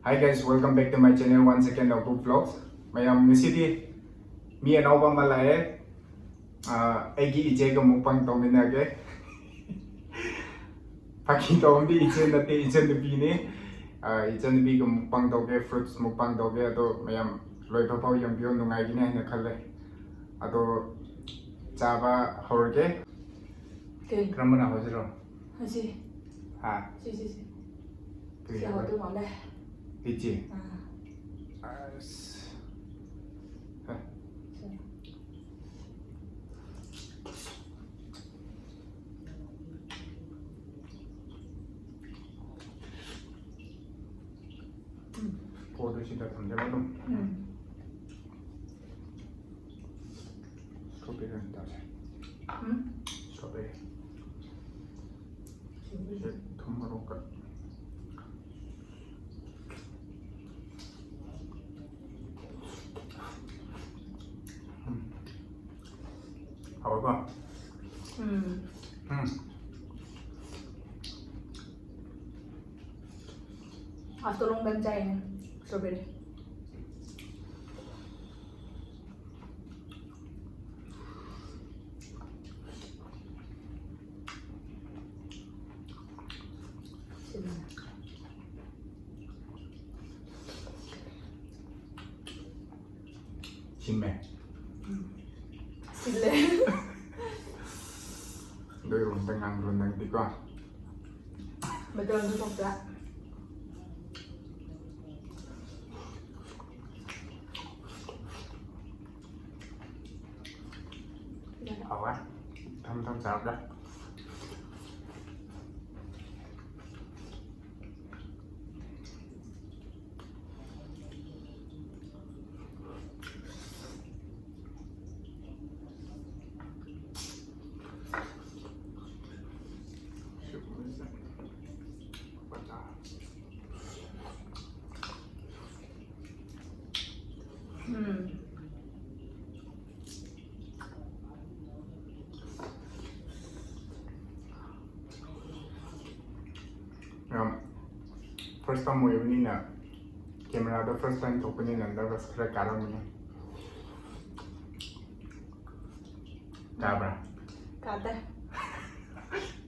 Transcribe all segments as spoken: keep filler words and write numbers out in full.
Hi guys, welcome back to my channel once again, Abu Vlogs. ꯃꯌꯥꯝ, ꯉꯁꯤꯗꯤ ꯃꯤ ꯑꯅꯧꯕ ꯑꯃ ꯂꯥꯛꯑꯦ꯫ ꯑꯥ, ꯑꯩꯒꯤ ꯏꯆꯦꯒ mukbang ꯇꯧꯃꯤꯟꯅꯒꯦ꯫ ꯐꯥꯒꯤ ꯇꯧꯕꯅꯤ, ꯏꯆꯦ ꯅꯠꯇꯦ, ꯏꯆꯟꯅꯨꯄꯤꯅꯤ꯫ ꯑꯥ, ꯏꯆꯟꯅꯨꯄꯤꯒ mukbang ꯇꯧꯒꯦ, fruits mukbang ꯇꯧꯒꯦ꯫ ꯑꯗꯣ ꯃꯌꯥꯝ ꯂꯣꯏꯕ ꯐꯥꯎ ꯌꯦꯡꯕꯤꯌꯣ, ꯅꯨꯡꯉꯥꯏꯒꯅꯤ ꯍꯥꯏꯅ ꯈꯜꯂꯦ꯫ ꯑꯗꯣ ꯆꯥꯕ ꯍꯧꯔꯒꯦ꯫ ꯀꯩ? ꯀꯔꯝꯕꯅ ꯍꯧꯁꯤꯔꯣ? ꯑꯁꯤ꯫ ꯍꯥ? ꯁꯤ, ꯁꯤ, ꯁꯤ꯫ ꯀꯔꯤ ꯁꯤ ꯍꯥꯏꯕ? ꯍꯥꯎꯗꯧ ꯃꯥꯜꯂꯦ꯫ ꯂꯤꯆꯤ? ꯑꯥ꯫ ꯑꯁ꯫ ꯍꯥ꯫ ꯁꯤ꯫ ꯎꯝ꯫ ꯄꯣꯠꯇꯨ ꯁꯤꯗ ꯊꯝꯖꯤꯜꯂꯣ ꯑꯗꯨꯝ꯫ ꯎꯝ꯫ Strawberry ꯑꯣꯏꯅ ꯇꯧꯁꯦ꯫ ꯎꯝ꯫ Strawberry꯫ Strawberry꯫ ꯁꯤ ꯊꯨꯝ ꯃꯣꯔꯣꯛꯀ꯫ ꯎꯝ꯫ ꯍꯥꯎꯔꯕ? ꯎꯝ꯫ ꯎꯝ꯫ After long time ꯆꯥꯏꯅꯦ strawberry꯫ ꯁꯤꯟꯅ꯫ ꯁꯤꯝꯃꯦ꯫ ꯎꯝ꯫ ꯁꯤꯜꯂꯦ꯫ ꯅꯣꯏꯔꯣꯝꯗ ꯉꯥꯡꯕ꯭ꯔꯣ ꯅꯪꯗꯤꯀꯣ? ꯃꯩꯇꯩꯂꯣꯟꯁꯨ ꯊꯣꯛꯇꯦ꯫ ꯍꯥꯎꯋꯦ꯫ ꯃꯊꯪ ꯃꯊꯪ ꯆꯥꯔꯛꯀꯦ꯫ ꯎꯝ꯫ ꯌꯥꯝ first time ꯑꯣꯏꯕꯅꯤꯅ Camera ꯗ first time ꯊꯣꯛꯄꯅꯤꯅ nervous ꯈꯔ ꯀꯥꯔꯝꯃꯅꯤ꯫ ꯀꯥꯕ꯭ꯔꯥ? ꯀꯥꯗꯦ꯫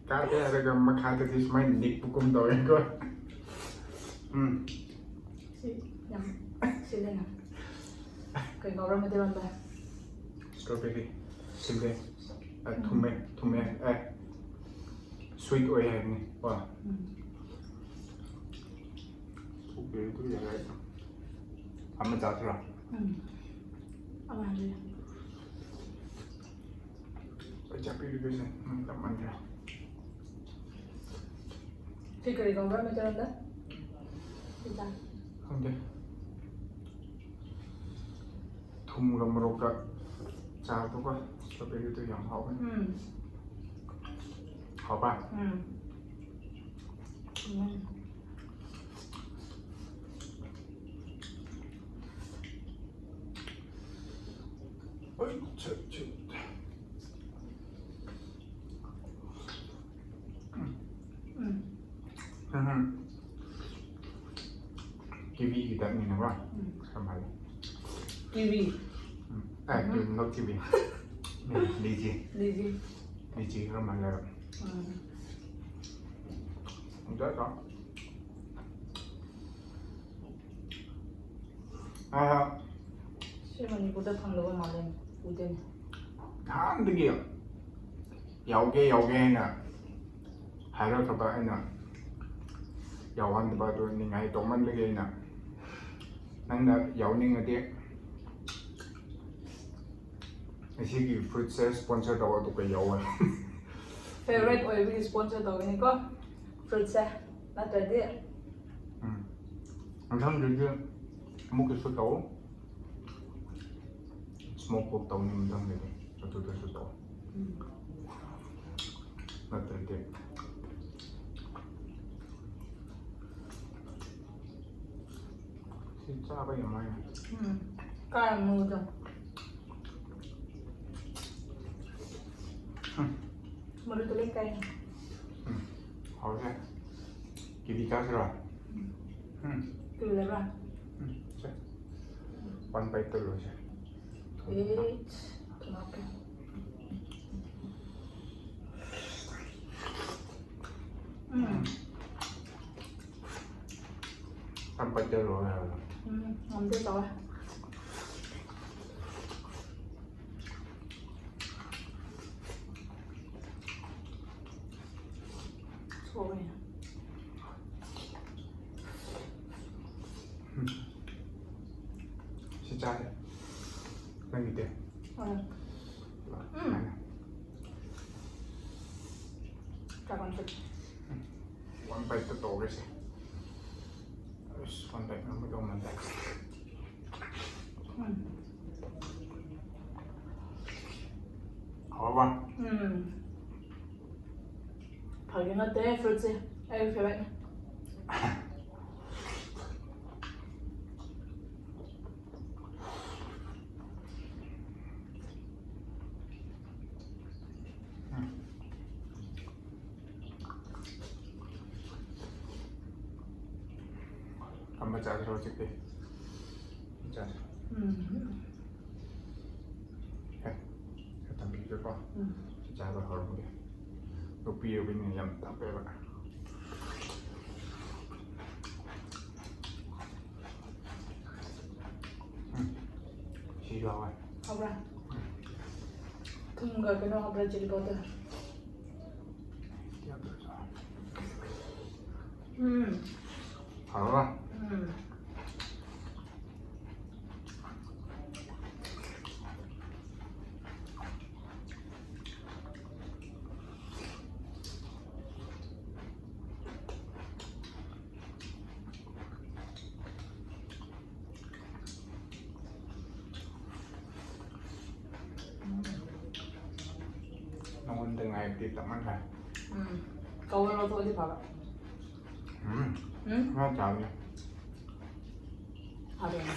ꯀꯥꯗꯦ ꯍꯥꯏꯔꯒ ꯃꯈꯥꯗꯗꯤ ꯁꯨꯃꯥꯏꯅ ꯅꯤꯛꯄꯒꯨꯝ ꯇꯧꯋꯦꯀꯣ꯫ ꯎꯝ꯫ ꯁꯤ ꯌꯥꯝ ꯁꯤꯂꯦꯅ꯫ ꯀꯩ ꯀꯧꯕ꯭ꯔꯥ ꯃꯩꯇꯩꯂꯣꯟꯗ? Strawberry꯫ ꯁꯤꯜꯂꯦ꯫ ꯑ, ꯊꯨꯝꯃꯦ꯫ ꯊꯨꯝꯃꯦ꯫ ꯑꯦ꯫ Sweet ꯑꯣꯏ ꯍꯥꯏꯕꯅꯤ꯫ ꯀꯣ꯫ ꯎꯝ꯫ Strawberry ꯗꯨ ꯌꯥꯔꯦ꯫ ꯑꯃ ꯆꯥꯁꯤꯔꯣ? ꯎꯝ꯫ ꯑꯃ ꯍꯥꯏꯕꯤꯌꯨ꯫ ꯑꯩ ꯆꯥꯛꯄꯤꯔꯤꯕꯁꯦ ꯅꯪ ꯆꯞ ꯃꯥꯟꯅꯔꯦ꯫ ꯁꯤ ꯀꯔꯤ ꯀꯧꯕ꯭ꯔꯥ ꯃꯩꯇꯩꯂꯣꯟꯗ? ꯁꯤ ꯆꯥ꯫ ꯈꯪꯗꯦ꯫ ꯊꯨꯝꯒ ꯃꯣꯔꯣꯛꯀ ꯆꯥꯕꯗꯨꯀꯣ, strawberry ꯗꯨ ꯌꯥꯝ ꯍꯥꯎꯕꯅꯤ꯫ ꯎꯝ꯫ ꯍꯥꯎꯕ? ꯎꯝ꯫ ꯎꯝ꯫ ꯑꯣꯏ, ꯆꯠ, ꯆꯠ꯫ ꯎꯝ꯫ ꯎꯝ꯫ Kiwi ꯒꯤ type ꯅꯤꯅꯀꯣ꯫ ꯎꯝ꯫ ꯌꯥꯝ ꯍꯥꯎꯋꯦ꯫ Kiwi꯫ Um. A, um. Kiwi, not Kiwi꯫ Um, Lychee꯫ Lychee꯫ Lychee ꯈꯔ ꯃꯥꯜꯂꯦꯕ꯫ ꯎꯝ꯫ ꯎꯝ, that's all꯫ ꯑꯥ, ꯁꯤ ꯃꯅꯤꯄꯨꯔꯗ ꯐꯪꯗꯕ ꯃꯥꯜꯂꯦ꯫ ꯎꯗꯦꯅꯦ꯫ ꯅꯍꯥꯟꯗꯒꯤ ꯌꯥꯎꯒꯦ ꯌꯥꯎꯒꯦ ꯍꯥꯏꯅ ꯍꯥꯏꯔꯛꯈ꯭ꯔꯕ, ꯑꯩꯅ ꯌꯥꯎꯍꯟꯗꯕ, ꯑꯗꯨ ꯅꯤꯡꯉꯥꯏ ꯇꯧꯃꯟꯕꯒꯤ ꯑꯩꯅ, ꯅꯪꯅ ꯌꯥꯎꯅꯤꯡꯉꯗꯤ ꯑꯁꯤꯒꯤ fruit ꯁꯦ sponsor ꯇꯧ, ꯑꯗꯨꯒ ꯌꯥꯎꯋꯦ꯫ Favourite ꯑꯣꯏꯕꯒꯤ sponsor ꯇꯧꯒꯅꯤꯀꯣ, fruit ꯁꯦ꯫ ꯅꯠꯇ꯭ꯔꯗꯤ꯫ ꯎꯝ꯫ ꯃꯊꯪꯗꯗꯤ ꯑꯃꯨꯛꯀꯁꯨ ꯇꯧ꯫ Smoke pork ꯇꯧꯅꯤ ꯃꯊꯪꯗꯗꯤ꯫ ꯑꯗꯨꯗꯁꯨ ꯇꯧ꯫ ꯎꯝ꯫ ꯅꯠꯇ꯭ꯔꯗꯤ꯫ ꯁꯤ ꯆꯥꯕ ꯌꯥꯝ ꯋꯥꯏꯅꯦ꯫ ꯎꯝ꯫ ꯀꯥꯔꯝꯅꯨꯗꯣ꯫ ꯎꯝ꯫ ꯃꯔꯨꯗꯣ ꯂꯣꯏ ꯀꯥꯏ꯫ ꯎꯝ꯫ ꯍꯥꯎꯔꯦ꯫ Kiwi ꯆꯥꯁꯤꯔꯣ? ꯎꯝ꯫ Kiwi ꯂꯩꯕ꯭ꯔꯥ? One bite ꯇ ꯂꯣꯏꯁꯦ꯫ Wait, ꯊꯝꯃꯛꯀꯦ꯫ ꯎꯝ꯫ One bite ꯇ ꯂꯣꯏ ꯍꯥꯏꯕ꯫ ꯎꯝ, ꯉꯝꯗꯦ ꯇꯧꯋꯦ꯫ ꯁꯣꯛꯑꯦ꯫ ꯎꯝ꯫ ꯁꯤ ꯆꯥꯔꯦ꯫ ꯅꯪꯒꯤꯗꯤ? ꯍꯣꯏ꯫ ꯎꯝ꯫ ꯁꯨꯃꯥꯏꯅ꯫ Dragon fruit꯫ ꯎꯝ꯫ One bite ꯇ ꯇꯧꯔꯁꯦ꯫ ꯑꯁ, one bite ꯉꯝꯒꯗꯧ ꯃꯥꯟꯗꯦ꯫ ꯎꯝ꯫ ꯍꯥꯎꯕ? ꯎꯝ꯫ ꯐꯥꯒꯤ ꯅꯠꯇꯦ, fruit ꯁꯦ ꯑꯩꯒꯤ favourite ꯅꯦ꯫ ꯎꯝ꯫ ꯀꯝꯕ ꯆꯥꯁꯤꯔꯣ ꯍꯧꯖꯤꯛꯇꯤ? ꯆꯥꯁꯤ꯫ ꯎꯝ꯫ ꯁꯦ, ꯁꯦ ꯇꯝꯕꯤꯒꯦꯀꯣ꯫ ꯎꯝ꯫ ꯆꯥꯕ ꯍꯧꯔꯝꯒꯦ꯫ ꯅꯨꯄꯤ ꯑꯣꯏꯕꯅꯤꯅ ꯌꯥꯝ ꯇꯞꯄꯦꯕ꯫ ꯎꯝ꯫ ꯁꯤꯁꯨ ꯍꯥꯎꯋꯦ꯫ ꯍꯥꯎꯕ꯭ꯔꯥ? ꯎꯝ꯫ ꯊꯨꯝꯒ ꯀꯩꯅꯣ ꯍꯥꯞꯄ꯭ꯔꯥ, chilli powder? ꯎꯝ꯫ ꯍꯥꯎꯕ꯭ꯔꯥ? ꯎꯝ꯫ ꯅꯉꯣꯟꯗ ꯉꯥꯏꯕꯗꯤ ꯇꯞꯃꯟꯈ꯭ꯔꯦ꯫ ꯎꯝ꯫ ꯀꯧꯔ ꯂꯧꯊꯣꯛꯑꯗꯤ ꯐꯕ꯫ ꯎꯝ꯫ ꯎꯝ? ꯉꯥ ꯆꯥꯕꯅꯦ꯫ ꯐꯔꯦꯅꯦ꯫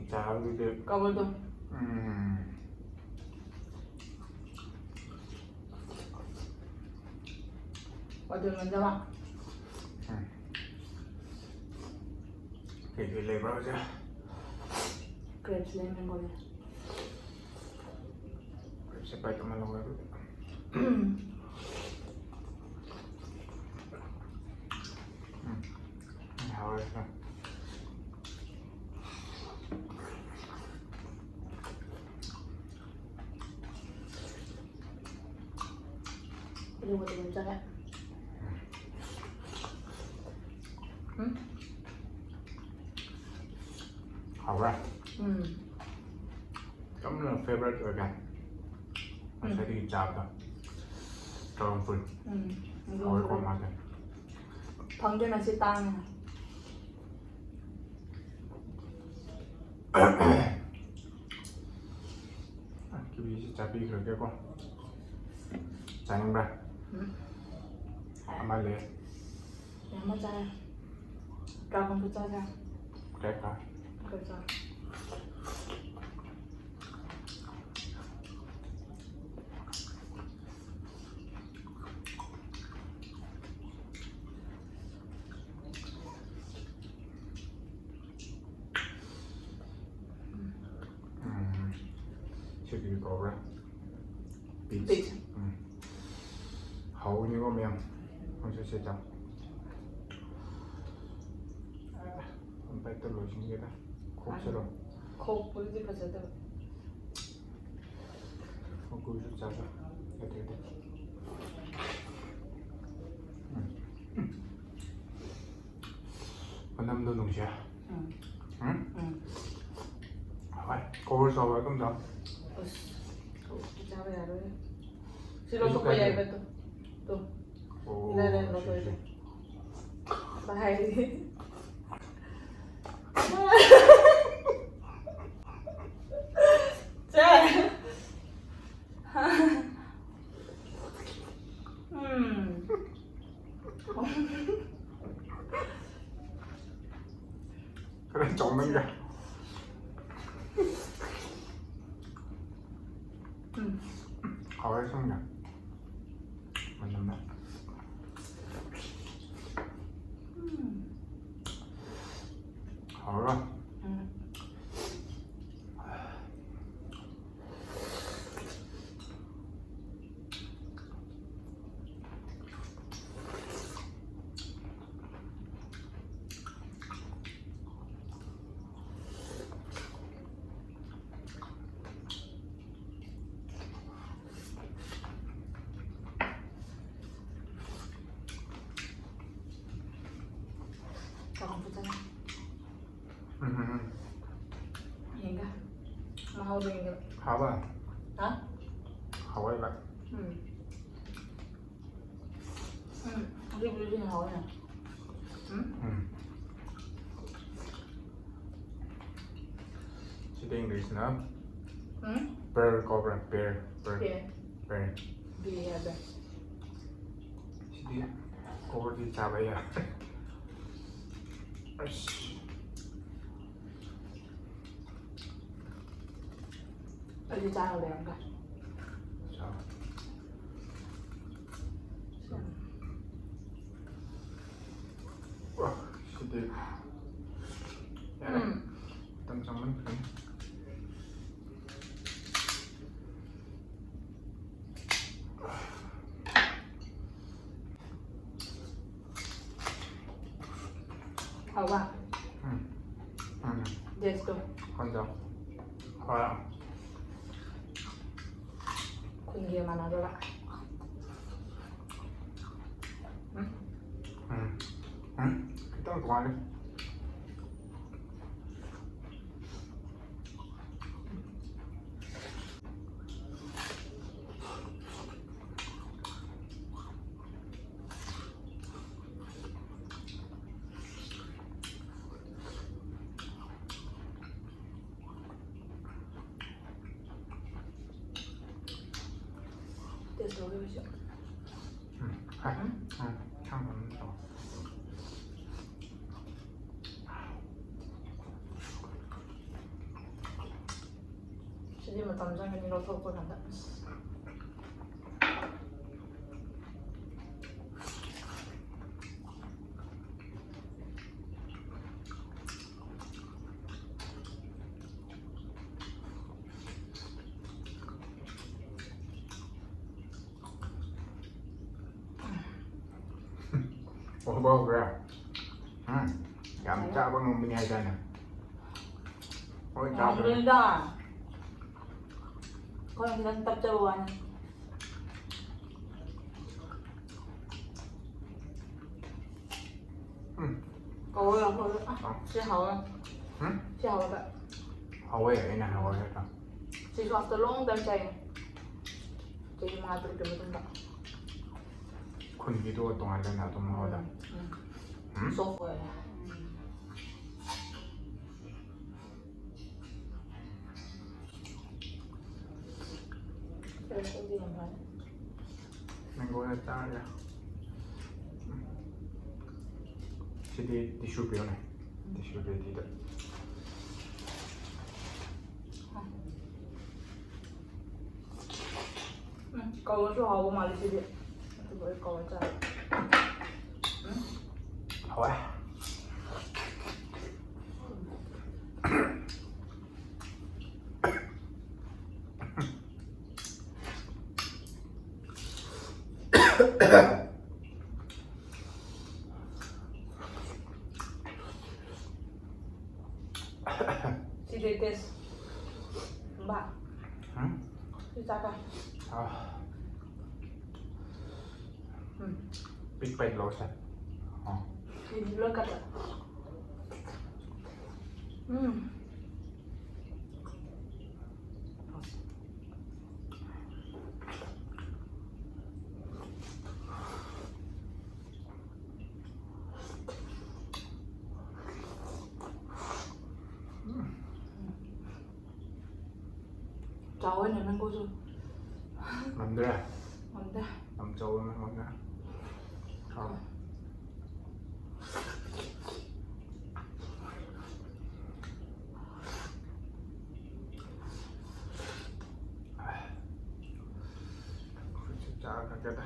ꯆꯥꯕꯗꯨꯗꯤ ꯀꯕꯔꯗꯣ꯫ ꯎꯝ ꯑꯗꯨ ꯉꯟꯖꯕ꯫ ꯀꯩꯀꯩ ꯂꯩꯕ꯭ꯔꯥ ꯍꯧꯖꯤꯛ? ꯀ꯭ꯔꯦꯞꯁ ꯂꯩ, ꯃꯦꯡꯒꯣ ꯂꯩ꯫ ꯀ꯭ꯔꯦꯞꯁꯦ ꯕꯥꯏꯠ ꯑꯃ ꯂꯧꯔꯦ ꯑꯗꯨꯗꯤ꯫ ꯎꯝ, ꯍꯥꯎꯔꯦ꯫ ꯑꯗꯨꯒ ꯑꯗꯨꯝ ꯆꯥꯔꯦ꯫ ꯎꯝ꯫ ꯍꯥꯎꯕ꯭ꯔꯥ? ꯎꯝ꯫ ꯌꯥꯝꯅ ꯐꯦꯚꯔꯥꯏꯠ ꯑꯣꯏꯔꯦ ꯉꯁꯥꯏꯗꯒꯤ ꯆꯥꯕꯗꯣ꯫ Dragon fruit. ꯎꯝ꯫ ꯍꯥꯎꯋꯦꯀꯣ ꯃꯥꯁꯦ꯫ ꯐꯪꯗꯦ, ꯉꯁꯤ ꯇꯥꯡꯉꯦ꯫ ꯀꯤꯋꯤꯁꯤ ꯆꯥꯕꯤꯈ꯭ꯔꯒꯦꯀꯣ꯫ ꯆꯥꯅꯤꯡꯕ꯭ꯔꯥ? ꯎꯝ꯫ ꯑꯃ ꯂꯩ꯫ ꯌꯥꯝ ꯆꯥꯔꯦ꯫ ꯗ꯭ꯔꯥꯒꯟ ꯐ꯭ꯔꯨꯠ ꯆꯥꯁꯦ꯫ ꯀꯩꯀꯥ ꯐ꯭ꯔꯨꯠ ꯆꯥ꯫ ꯎꯝ, ꯁꯤ ꯀꯔꯤ ꯀꯧꯕ꯭ꯔꯥ? ꯄꯤꯆ꯫ ꯄꯤꯆ꯫ ꯎꯝ꯫ ꯍꯥꯎꯒꯅꯤꯀꯣ ꯃꯌꯥꯝ꯫ ꯍꯧꯖꯤꯛ ꯁꯤ ꯆꯥꯎ꯫ ꯑꯝꯇ ꯂꯣꯏꯁꯤꯟꯒꯦꯗ꯫ ꯈꯣꯛꯁꯤꯔꯣ? ꯈꯣꯛꯄꯗꯨꯗꯤ ꯐꯖꯗꯕ꯫ ꯃꯀꯨꯁꯨ ꯆꯥꯕ꯫ ꯑꯗꯨꯗꯤ꯫ ꯎꯝ꯫ ꯃꯅꯝꯗꯣ ꯅꯨꯡꯁꯤ꯫ ꯎꯝ꯫ ꯎꯝ? ꯎꯝ꯫ ꯍꯣꯏ, ꯀꯣꯕꯔ ꯆꯥꯎꯕ ꯑꯗꯨꯝ ꯆꯥꯎ꯫ ꯑꯁ, ꯆꯥꯕ ꯌꯥꯔꯣꯏ꯫ ꯁꯤ ꯂꯧꯊꯣꯛꯄ ꯌꯥꯏꯕ ꯇꯨ꯫ ꯇꯨ꯫ ꯑꯣ, ꯂꯩ, ꯂꯩ, ꯁꯤ, ꯂꯧꯊꯣꯛꯑꯦ꯫ ꯁꯤ꯫ ꯚꯥꯏ꯫ ꯆꯦ꯫ ꯎꯝ꯫ ꯈꯔ ꯆꯥꯎꯃꯟꯒ꯭ꯔꯦ꯫ ꯃꯅꯝꯅ꯫ ꯎꯝ꯫ ꯍꯥꯎꯔꯕ? ꯎꯝ꯫ ꯆꯥꯎꯅ ꯐꯖꯅ꯫ ꯎꯝ, ꯎꯝ, ꯎꯝ꯫ ꯌꯦꯡꯒꯦ꯫ ꯃꯍꯥꯎꯗꯣ ꯌꯦꯡꯒꯦ꯫ ꯍꯥꯎꯕ? ꯍꯥ? ꯍꯥꯎꯋꯦꯕ꯫ ꯎꯝ꯫ ꯎꯝ, ꯑꯗꯨꯕꯨꯗꯤ ꯍꯥꯎꯋꯦꯅ꯫ ꯎꯝ? ꯎꯝ꯫ ꯁꯤꯗ English ꯅ ꯎꯝ? Pear ꯀꯧꯕ꯭ꯔꯥ? Pear, pear, pear. Pear. Pear ꯍꯥꯏꯕ꯭ꯔꯥ? ꯁꯤꯗꯤ ꯀꯣꯕꯔꯗꯤ ꯆꯥꯕ ꯌꯥꯏ꯫ ꯑꯁ꯫ ꯑꯩꯗꯤ ꯆꯥꯔ ꯂꯩꯔꯝꯒ꯫ ꯆꯥꯎ꯫ ꯁꯦ꯫ ꯋꯥ, ꯁꯤꯗꯤ ꯌꯥꯔꯦ꯫ ꯎꯝ꯫ ꯃꯇꯝ ꯆꯪꯃꯟꯈ꯭ꯔꯦ꯫ ꯍꯥꯎꯕ? ꯎꯝ꯫ ꯎꯝ꯫ Taste ꯇꯣ꯫ ꯈꯪꯗꯦ꯫ ꯍꯣꯏ꯫ ꯈꯨꯟꯒꯤ ꯃꯥꯟꯅꯗꯕ꯫ ꯎꯝ꯫ ꯎꯝ꯫ ꯎꯝ꯫ ꯈꯤꯇꯪ ꯇꯣꯉꯥꯜꯂꯤ꯫ Taste ꯇꯧꯒꯦ ꯑꯩꯁꯨ꯫ ꯎꯝ, ꯍꯥꯏ꯫ ꯎꯝ? ꯎꯝ, ꯌꯥꯝ ꯐꯖꯅ ꯇꯧ꯫ ꯁꯤꯗꯤ ꯃꯇꯝ ꯆꯪꯒꯅꯤ ꯂꯧꯊꯣꯛꯄ ꯀꯥꯟꯗ꯫ ꯑꯁ꯫ ꯍꯧꯕ ꯍꯧꯈ꯭ꯔꯦ꯫ ꯎꯝ, ꯌꯥꯝ ꯆꯥꯕ ꯉꯝꯕꯅꯤ ꯍꯥꯏꯗꯥꯏꯅꯦ? ꯍꯣꯏ, ꯆꯥꯕꯅꯤ꯫ ꯉꯝꯗꯣꯏꯗ꯫ ꯑꯩꯈꯣꯏꯅ ꯈꯤꯇꯪ ꯇꯞꯆꯕ ꯋꯥꯅꯤ꯫ ꯎꯝ꯫ ꯀꯧꯔ ꯌꯥꯝ ꯍꯧꯔꯦ꯫ ꯑ, ꯑ꯫ ꯁꯤ ꯍꯥꯎꯔꯦ꯫ ꯎꯝ? ꯁꯤ ꯍꯥꯎꯔꯦ꯫ ꯍꯥꯎꯋꯦ, ꯑꯩꯅ ꯍꯥꯎꯋꯦ ꯍꯥꯏꯗꯣ꯫ ꯁꯤꯁꯨ after long time ꯆꯥꯏꯅꯦ꯫ ꯆꯍꯤ ꯃꯉꯥ ꯇꯔꯨꯛꯀꯤ ꯃꯇꯨꯡꯗ꯫ ꯈꯨꯟꯒꯤꯗꯣ ꯇꯣꯉꯥꯟ ꯇꯣꯉꯥꯟꯅ ꯑꯗꯨꯝ ꯍꯥꯎꯋꯦꯗ꯫ ꯎꯝ꯫ ꯎꯝ? Soft ꯑꯣꯏꯔꯦ꯫ ꯃꯦꯡꯒꯣꯅ ꯆꯥꯔꯦ꯫ ꯁꯤꯗꯤ tissue ꯄꯤꯌꯨꯅꯦ꯫ Tissue ꯄꯤꯗꯤꯗ꯫ ꯎꯝ, ꯀꯧꯔꯁꯨ ꯍꯥꯎꯕ ꯃꯥꯜꯂꯦ ꯁꯤꯗꯤ꯫ ꯑꯗꯨꯕꯨ ꯑꯩ ꯀꯧꯔ ꯆꯥꯔꯦ꯫ ꯎꯝ꯫ ꯍꯥꯎꯋꯦ꯫ ꯁꯤꯗꯤ taste꯫ ꯕꯥ꯫ ꯎꯝ? ꯁꯤ ꯆꯥꯕ꯫ ꯑꯥ꯫ ꯎꯝ꯫ ꯄꯤꯛꯄꯩ ꯂꯧꯁꯦ꯫ ꯑꯥ꯫ ꯁꯤꯗꯤ ꯂꯣꯏ ꯀꯠꯂꯦ꯫ ꯎꯝ꯫ ꯆꯥꯎꯋꯦꯅꯦ ꯃꯦꯡꯒꯣꯁꯨ꯫ ꯉꯝꯗ꯭ꯔꯦ? ꯉꯝꯗꯦ꯫ ꯌꯥꯝ ꯆꯥꯎꯋꯦ ꯃꯦꯡꯒꯣꯁꯦ꯫ ꯑꯥ꯫ ꯆꯥꯔꯒꯦꯗ꯫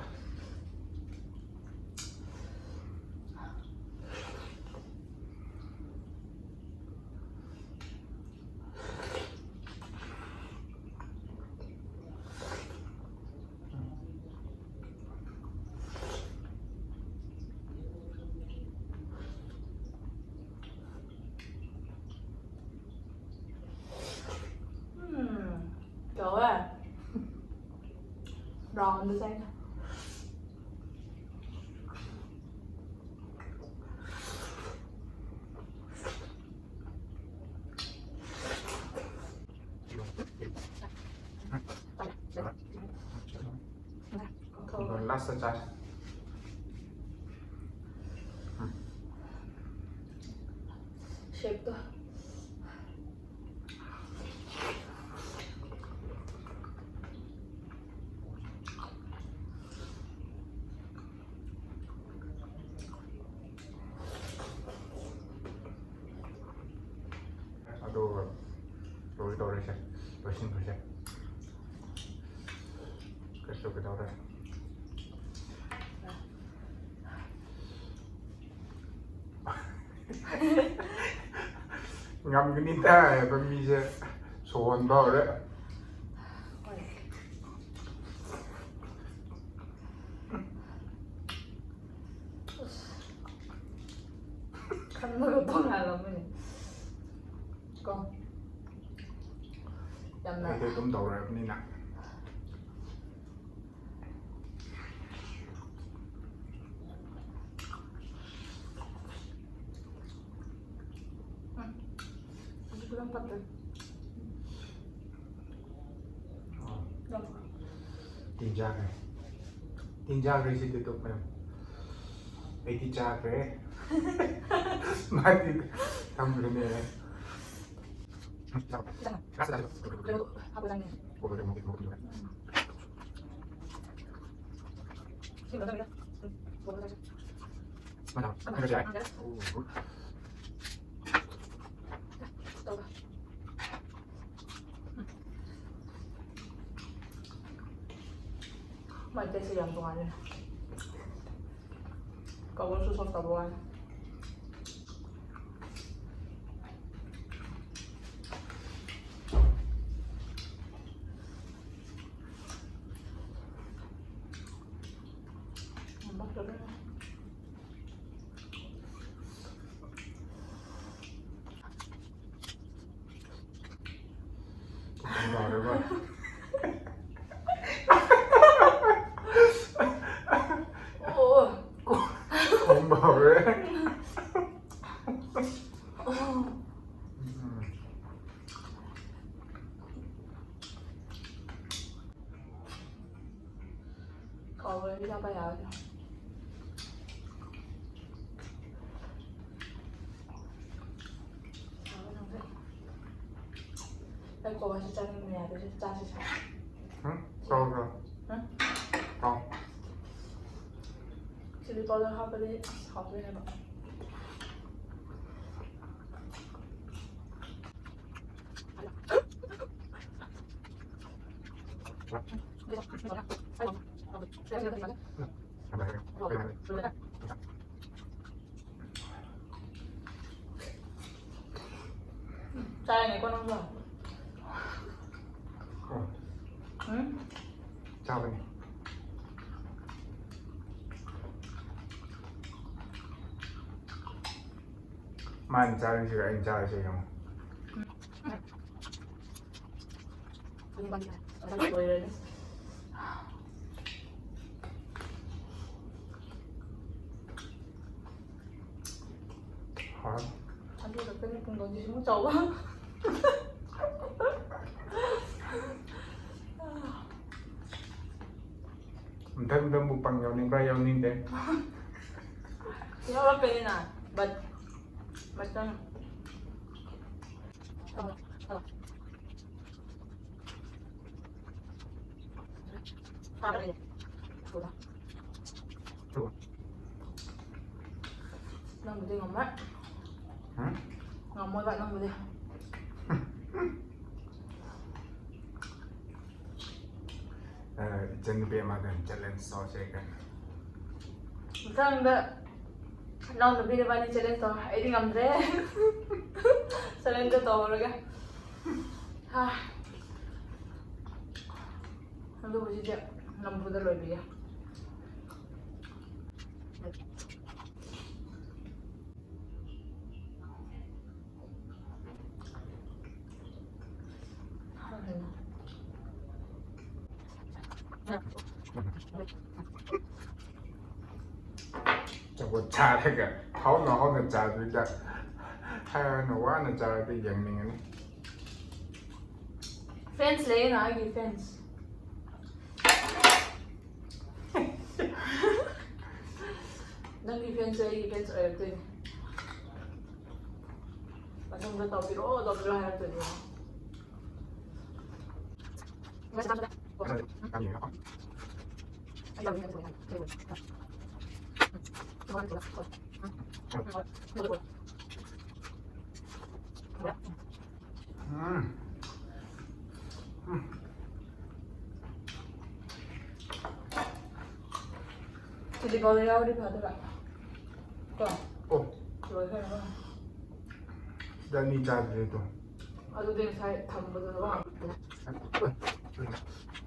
Last ꯆꯥꯔꯦ꯫ ꯎꯝ꯫ Shape ꯇꯣ꯫ ꯑꯗꯨꯒ ꯂꯣꯏ ꯇꯧꯔꯁꯦ, ꯂꯣꯏꯁꯤꯟꯈ꯭ꯔꯁꯦ꯫ ꯀꯩꯁꯨ ꯀꯩꯗꯧꯔꯦ꯫ ꯉꯝꯒꯅꯤꯗ ꯍꯥꯏꯕ ꯃꯤꯁꯦ ꯁꯣꯟꯕ ꯍꯧꯔꯦ꯫ ꯍꯣꯏ꯫ ꯑꯁ꯫ ꯈꯟꯕꯒ ꯇꯣꯉꯥꯜꯂꯝꯃꯅꯤ꯫ ꯀꯣ꯫ ꯌꯥꯝꯅ ꯑꯩꯗꯤ ꯑꯗꯨꯝ ꯇꯧꯔꯕꯅꯤꯅ꯫ ꯎꯝ꯫ ꯑꯗꯨ ꯈꯤꯇꯪ ꯐꯠꯇ꯭ꯔꯦ꯫ ꯑꯣ꯫ ꯌꯥꯝ ꯇꯤꯟ ꯆꯥꯈ꯭ꯔꯦ꯫ ꯇꯤꯟ ꯆꯥꯈ꯭ꯔꯦ ꯁꯤꯗꯤ ꯑꯇꯣꯞꯄ꯫ ꯑꯩꯗꯤ ꯆꯥꯈ꯭ꯔꯦ꯫ ꯃꯥꯗꯤ ꯊꯝꯈ꯭ꯔꯦꯅꯦ꯫ ꯀꯩꯅꯣ ꯍꯥꯞꯄ ꯆꯥꯅꯤꯡꯉꯦ꯫ ꯎꯝ꯫ ꯁꯤ ꯂꯣꯏꯔꯒ ꯎꯝ꯫ ꯕꯣꯜ ꯆꯥꯁꯦ꯫ ꯇꯧꯔꯣ꯫ ꯃꯥꯏ taste ꯁꯦ ꯌꯥꯝ ꯇꯣꯉꯥꯜꯂꯦ꯫ Cover ꯁꯨ ꯁꯣꯛꯇꯕ ꯋꯥꯅꯤ꯫ ꯌꯥꯝ ꯄꯛꯇꯕꯅꯦ꯫ ꯌꯥꯔꯦꯕ꯫ ꯍꯧꯔꯦ꯫ ꯀꯥꯎꯔꯦ, ꯍꯤꯗꯥꯛ ꯄꯥꯏꯔꯛꯑꯒꯦ꯫ ꯑꯩ ꯀꯣꯕꯥꯁꯨ ꯆꯥꯅꯤꯡꯕꯅꯦ, ꯑꯗꯨꯁꯨ ꯆꯥꯁꯤ ꯁꯥ꯫ ꯎꯝ? ꯆꯥꯎ, ꯆꯥꯎ꯫ ꯎꯝ? ꯆꯥꯎ꯫ Chilli powder ꯍꯥꯞꯄꯗꯤ ꯑꯁ ꯍꯥꯎꯗꯣꯏꯅꯦꯕ꯫ ꯆꯥꯔꯅꯤꯀꯣ ꯅꯪꯁꯨ? ꯎꯝ꯫ ꯎꯝ? ꯆꯥꯕꯅꯤ꯫ ꯃꯥꯅ ꯆꯥꯔꯤꯁꯤꯒ ꯑꯩꯅ ꯆꯥꯔꯤꯁꯤꯒ ꯌꯦꯡꯉꯣ꯫ ꯂꯣꯏꯔꯅꯤ꯫ ꯍꯥꯎꯔꯦ꯫ ꯑꯗꯨ ꯈꯛꯇꯅꯤ ꯄꯨꯡꯗꯣꯟꯁꯤꯁꯨ ꯑꯃꯨꯛ ꯆꯥꯎꯕ꯫ ꯃꯊꯪ ꯃꯊꯪ mukbang ꯌꯥꯎꯅꯤꯡꯕ꯭ꯔꯥ? ꯌꯥꯎꯅꯤꯡꯗꯦ꯫ ꯌꯥꯎꯔꯛꯀꯅꯤꯅ, but ꯃꯊꯪ꯫ ꯅꯪꯕꯨꯗꯤ ꯉꯝꯃꯣꯏ꯫ ꯎꯝ? ꯉꯝꯃꯣꯏꯕ ꯅꯪꯕꯨꯗꯤ꯫ ꯑ, ꯏꯆꯟꯅꯨꯄꯤ ꯑꯃꯗ challenge ꯇꯧꯁꯦ ꯀꯩꯅꯣ꯫ ꯃꯊꯪꯗ ꯏꯅꯥꯎꯅꯨꯄꯤ ꯅꯕꯥꯅꯤ challenge ꯇꯧ꯫ ꯑꯩꯗꯤ ꯉꯝꯗ꯭ꯔꯦ꯫ Challenge ꯇꯧꯍꯧꯔꯒꯦ꯫ ꯍꯥ꯫ ꯑꯗꯨꯕꯨ ꯁꯤꯁꯦ ꯅꯝꯐꯨꯗ ꯂꯣꯏꯕꯤꯒꯦ꯫ ꯄꯣꯠ ꯆꯥꯔꯒ ꯍꯥꯎꯅ ꯍꯥꯎꯅ ꯆꯥꯗꯣꯏꯗ ꯍꯥꯏꯔꯅ ꯋꯥꯅ ꯆꯥꯔꯗꯤ ꯌꯦꯡꯅꯤꯡꯉꯅꯤ꯫ Fans ꯂꯩꯌꯦꯅ ꯑꯩꯒꯤ fans꯫ ꯅꯪꯒꯤ fans ꯑꯩꯒꯤ fans ꯑꯣꯏꯔꯛꯇꯣꯏꯅꯦ꯫ ꯃꯊꯪꯗ ꯇꯧꯕꯤꯔꯛꯑꯣ ꯇꯧꯕꯤꯔꯛꯑꯣ ꯍꯥꯏꯔꯛꯇꯣꯏꯅꯦ꯫ ꯎꯝ꯫ ꯎꯝ꯫ Chilli powder ꯌꯥꯎꯔꯗꯤ ꯐꯗꯣꯏꯕ꯫ ꯀꯣ? ꯑꯣ꯫ ꯂꯣꯏꯈ꯭ꯔꯦꯀꯣ? ꯁꯤꯗ ꯑꯅꯤ ꯆꯥꯗ꯭ꯔꯦ ꯑꯗꯣ꯫ ꯑꯗꯨꯗꯤ ꯉꯁꯥꯏ ꯊꯝꯕꯗꯨꯗ ꯋꯥ꯫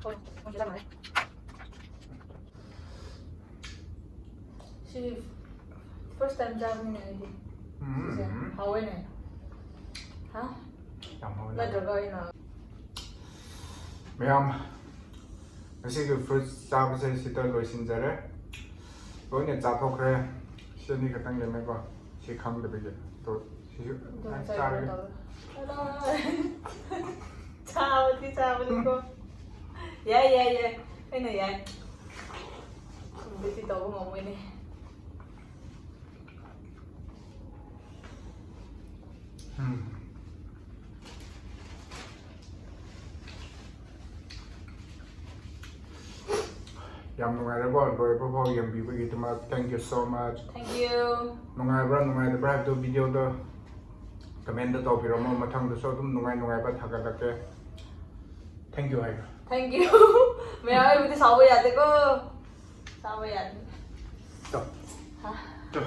ꯍꯣꯏ, ꯍꯣꯏ, ꯆꯞ ꯃꯥꯟꯅꯩ꯫ ꯁꯤ first time ꯆꯥꯕꯅꯤꯅꯦ ꯑꯩꯗꯤ꯫ ꯁꯤꯁꯦ ꯎꯝ꯫ ꯍꯥꯎꯋꯦꯅꯦ꯫ ꯍꯥ? ꯌꯥꯝ ꯍꯥꯎꯋꯦ꯫ ꯅꯠꯇ꯭ꯔꯒ ꯑꯩꯅ ꯃꯌꯥꯝ, ꯉꯁꯤꯒꯤ fruits ꯆꯥꯕꯁꯦ ꯁꯤꯗ ꯂꯣꯏꯁꯤꯟꯖꯔꯦ꯫ ꯂꯣꯏꯅ ꯆꯥꯊꯣꯛꯈ꯭ꯔꯦ꯫ ꯁꯤ ꯑꯅꯤ ꯈꯛꯇꯪ ꯂꯦꯝꯃꯦꯀꯣ꯫ ꯁꯤ ꯈꯪꯗꯕꯒꯤ꯫ ꯑꯗꯣ ꯁꯤꯁꯨ ꯑꯗꯨꯝ ꯉꯁꯥꯏ ꯆꯥꯔꯒꯦ꯫ ꯀꯩꯅꯣ ꯇꯧꯔꯦ꯫ ꯆꯥꯕꯗꯤ ꯆꯥꯕꯅꯤꯀꯣ꯫ ꯌꯥꯏ, ꯌꯥꯏ, ꯌꯥꯏ꯫ ꯑꯩꯅ ꯌꯥꯏ꯫ ꯈꯪꯗꯦ, ꯁꯤ ꯇꯧꯕ ꯉꯝꯃꯣꯏꯅꯦ꯫ ꯎꯝ꯫ ꯌꯥꯝ ꯅꯨꯡꯉꯥꯏꯔꯦꯀꯣ, ꯂꯣꯏꯕ ꯐꯥꯎ ꯌꯦꯡꯕꯤꯕꯒꯤꯗꯃꯛ thank you so much꯫ Thank you꯫ ꯅꯨꯡꯉꯥꯏꯕ꯭ꯔꯥ ꯅꯨꯡꯉꯥꯏꯇꯕ꯭ꯔꯥ ꯍꯥꯏꯕꯗꯨ videoꯗ commentꯇ ꯇꯧꯕꯤꯔꯝꯃꯣ, ꯃꯊꯪꯗꯁꯨ ꯑꯗꯨꯝ ꯅꯨꯡꯉꯥꯏ ꯅꯨꯡꯉꯥꯏꯕ ꯊꯥꯒꯠꯂꯛꯀꯦ꯫ Thank you ꯍꯥꯏꯌꯨ꯫ Thank you꯫ ꯃꯌꯥꯝ ꯑꯩꯕꯨꯗꯤ ꯁꯥꯎꯕ ꯌꯥꯗꯦꯀꯣ꯫ ꯁꯥꯎꯕ ꯌꯥꯗꯦ꯫ ꯇꯣ꯫ ꯍꯥ? ꯇꯣ꯫